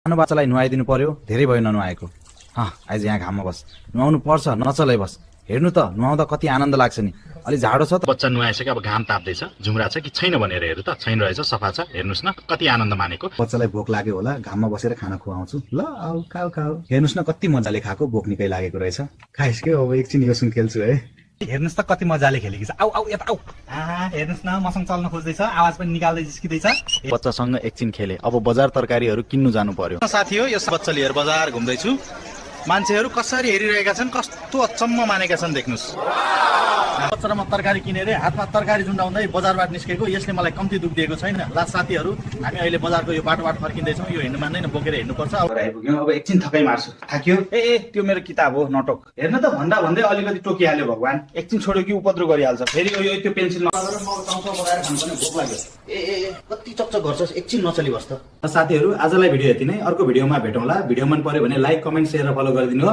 सानो बच्चालाई नुहाइदिनु पर्यो, धेरै भयो ननुहाएको। आइज यहाँ घाममा बस, नुहाउनु पर्छ, नचलै बस। हेर्नु त नुहाउँदा कति आनन्द लाग्छ नि। अलि झाडो छ त, बच्चा नुहाइसक्यो, अब घाम ताप्दैछ, झुम्रा छ कि छैन भनेर हेर्नु त। छैन रहेछ, सफा छ। हेर्नुस् न कति आनन्द मानेको। बच्चालाई भोक लाग्यो होला, घाममा बसेर खाना खुवाउँछु। ल आऊ खाऊ खाऊ। हेर्नुस् न कति मजाले खाएको, भोक निकै लागेको रहेछ। खाइस के अब एकछिन यो सुन खेल्छु है। हेर्नुस् त कति मजाले खेलेको छ। आऊ आऊ यता आऊ। हेर्नुस् न मसँग चल्न खोज्दैछ, आवाज पनि निकाल्दै जिस्किँदैछ। बच्चासँग एकछिन खेले, अब बजार तरकारीहरू किन्नु जानु पर्यो। साथी हो, यस बच्चा लिएर बजार घुम्दैछु। मान्छेहरू कसरी हेरिरहेका छन्, कस्तो अचम्म मानेका छन्, देख्नुस्। बच्चा र म तरकारी किनेर हातमा तरकारी झुन्डाउँदै बजारबाट निस्केको, यसले मलाई कम्ती दुख दिएको छैन। ला साथीहरू, हामी अहिले बजारको यो बाटोबाट फर्किँदैछौँ। यो हिँड्नु मान्दैन, बोकेर हिँड्नुपर्छ। आइपुग्यौँ, अब एकछिन थकाइ मार्छु। थाक्यो। त्यो मेरो किताब हो, नटक। हेर्न त भन्दा भन्दै अलिकति टोकिहाल्यो भगवान। एकछिन छोड्यो कि उपद्रो गरिहाल्छ। फेरि यो त्यो पेन्सिल लगाएर म चम्चा बनाएर खानु पनि भोक लाग्यो। कति चकचक गर्छस्, एकछिन नचली बस्छ। साथीहरू, आजलाई भिडियो यति नै। अर्को भिडियोमा भेटौँला। भिडियो मन पर्यो भने लाइक, कमेन्ट, शेयर र फलो गरिदिनु।